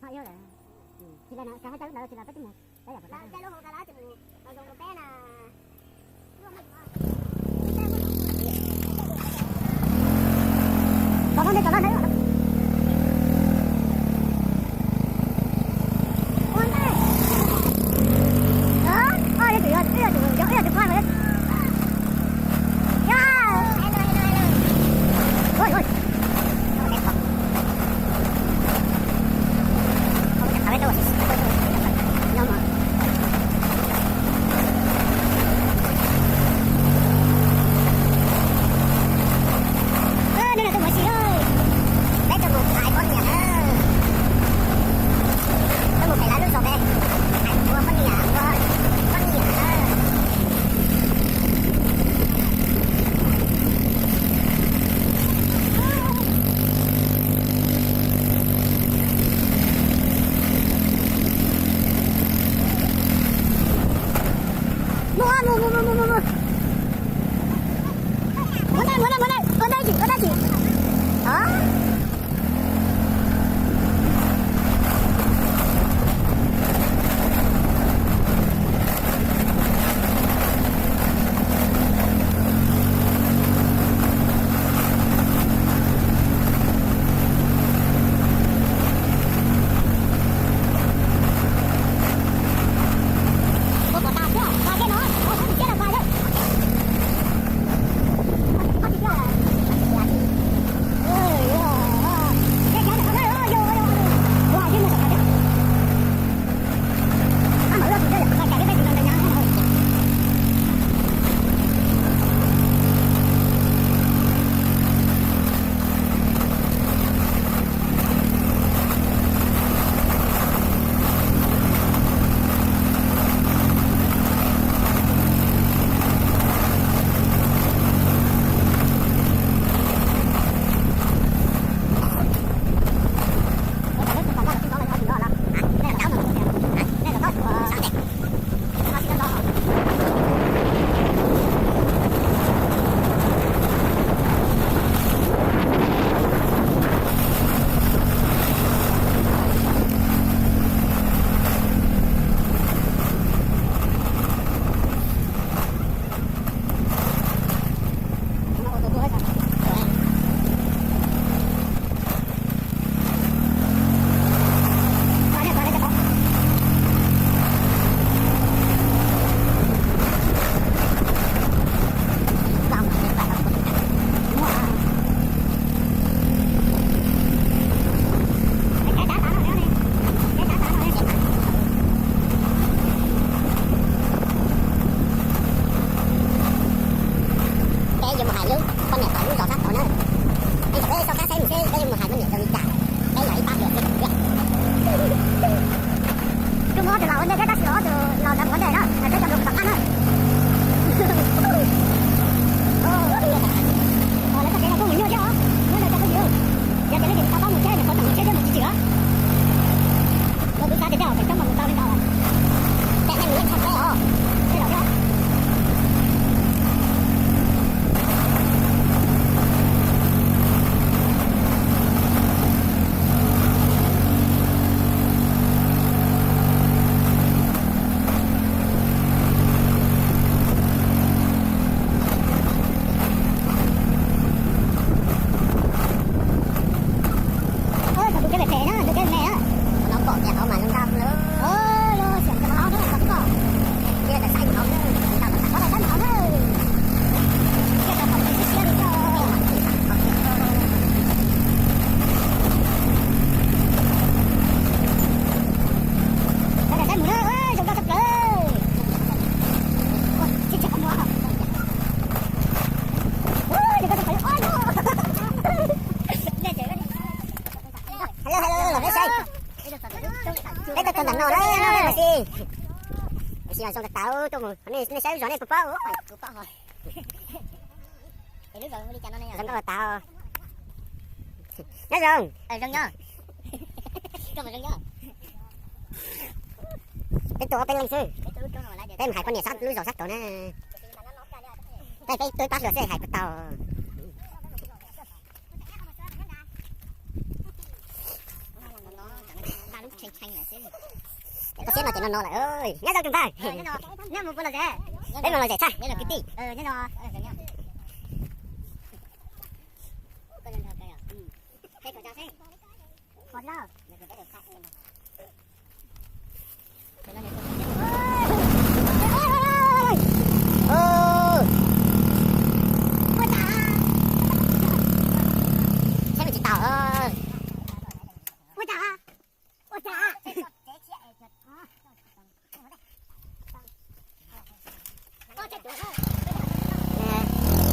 Peb tuaj mus hais poj niam na, tuaj mus pem lawv lub zos peb, hais ua poj niam, ua poj niam na. Mus, mus, mus, mus, mus, mus. Ua ntej, ua ntej, ua ntej, ua ntej tsis, ua ntej tsis. Ov. Peb yuav mus hais lub poj niam tom lub zos sab tod na. Peb soj qab saib mus seb peb yuav mus hais poj niam zoo li cas. Peb yog ib pab hluas thiab tiag. Tus muaj ob tug laus ua ntej thiab tab sis ob tug laus ntawd mus ua ntej na, peb cov hluas tom qab na. Lawv txoj kev no kuj mus nyuaj thiab os, nyob ntawm cov phooj ywg. Yog tias leej twg tsis tau paub mus thiab nws qhuav tau mus thiab thiab mus tsis tsim os. Kuv xav tias tej zaum pem toob mas mus tau li ntawd. Tej nej mus yeej tshaj plaws os, tej zaum thiab. Ov, thaum tus kev phem phem na, tus kev me na. Los pom tias hauv mas zoo nkauj lawm. Ov, los xiam cov hauv na, txog koj. Cia tawm saib mus hauv na, txog tawm saib mus hauv na. Cia tau pom siab siab li koj. Tawm saib mus na, zoo nkauj tshaj plaws. Hello, hello, los peb saib. Peb tuaj txog ntawm no na, no peb mus si. Mus si mas zoo tas tas tuaj mus, nej, nej saib lub zos nej puas paub? Zoo nkauj tas tas. Nyob zoo. Peb tuaj ob peb leej xwb. Peb mus hais poj niam sab lub zos sab tod na. Peb, peb tuaj ib pab hluas xwb hais puas tau. Koj siab no ces no no lawm. Nyob zoo tus ntxawg. Peb mus lom zem txhaj. Saib tsis taus.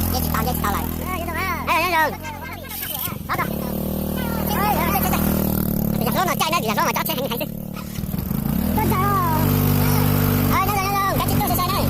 Nce tsis tau, nce tsis tau lawm. Yog hlob no caij na, yog hlob mas cob tsheb heev heev xwb. Nyob zoo, nyob zoo, kav tsij tuaj sai sai na. Nyob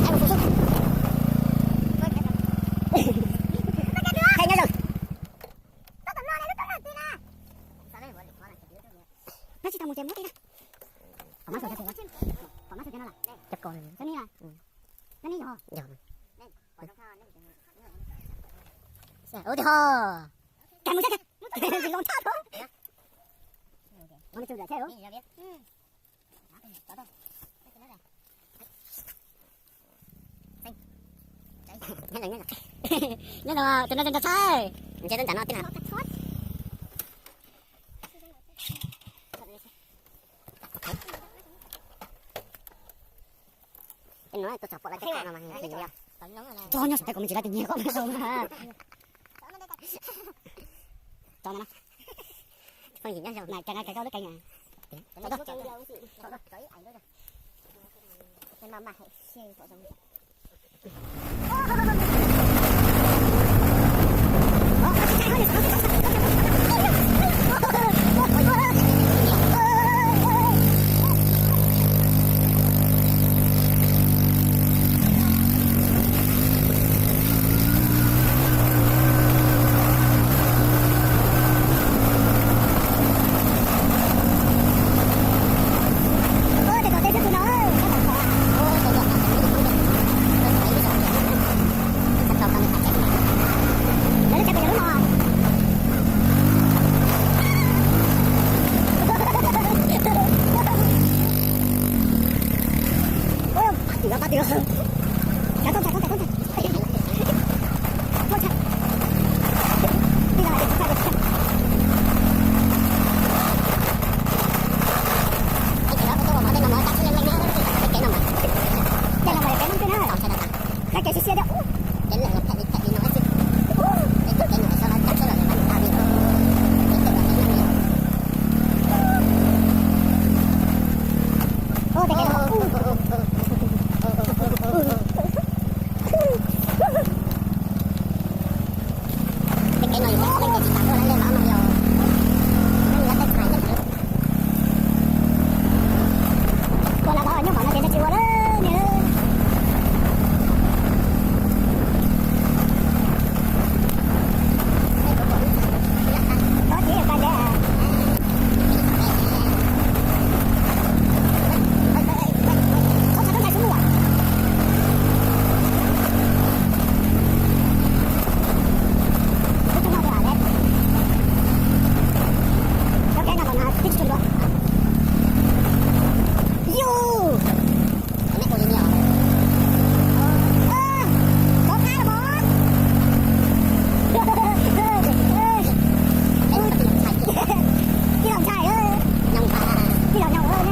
zoo. Pab tsis tau mus ces muab tij na. Pom mab suav tij na. Pom mab suav tij no lawm. Cov kaus no ne. No ne yog. Yog. Ua tij ho. Kag mus saib kag. Tsis zoo thaj thaum. Nyob zoo, tus no tus no txawj ntawm no tij na. Tij no tuaj txog pom lawv tej kaus no mas nyiam. Txog nyob saum tej kaus me ntsis lawv tias nyiam koj mas zoo na. Txog no na. Pheej yim nyob zoo na, cas no cas koj lub kev na. Ua lawv nyob pom no ces nws tsis ua lawm nws. Tod ces yog kag ntev. Txhob txhais txhob txhais xwb mus. Twb tsis no, twb tsis no. Yus, kov qab los. Tij laug ntshai, tij laug ntshai, tij laug ntshai.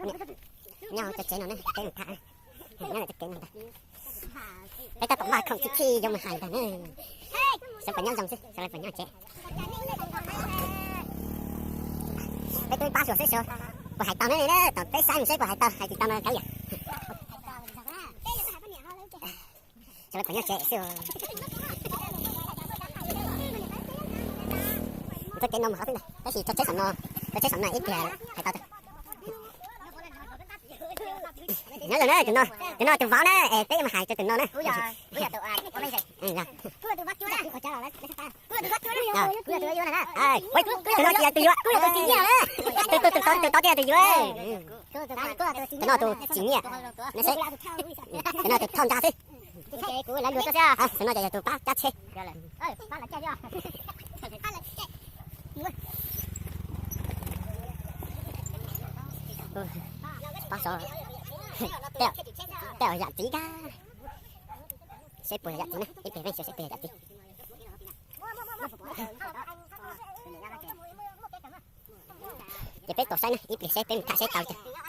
Nyob hauv cov tsev no ne, peb mus tham, nyob hauv cov kev no ntag. Peb tab tom npaj khoom txhij txhij yuav mus hais ntag ne. Sawv daws nyob zoo xwb, sawv daws nyob tsev. Peb twb pab xyuas xwb xyuas puas hais tau ne, tom peb saib mus seb puas hais tau, hais tsis tau no kav yam. Sawv daws nyob tsev xwb. Txoj kev no mus qhov twg ntag, tab sis txoj tsheb saum no, txoj tsheb saum no ib pliag hais tau. Nyob zoo na, tus no, tus no tus vauv na, es peb yuav mus hais rau tus no na. Tus no tsis yog tus yuav, tus tod tsis yog tus yuav. Tus no tus tsis nyiam, no seb, tus no tus thauj ntsa xwb. Tus no ces yog tus pab cab tsheb. Pab sov, tej zaum yam txiv kab, seb puas yam txiv na, ib pliag peb xyuas seb puas yam txiv. Ces peb tos saib na, ib pliag seb peb mus tham seb tau li cas.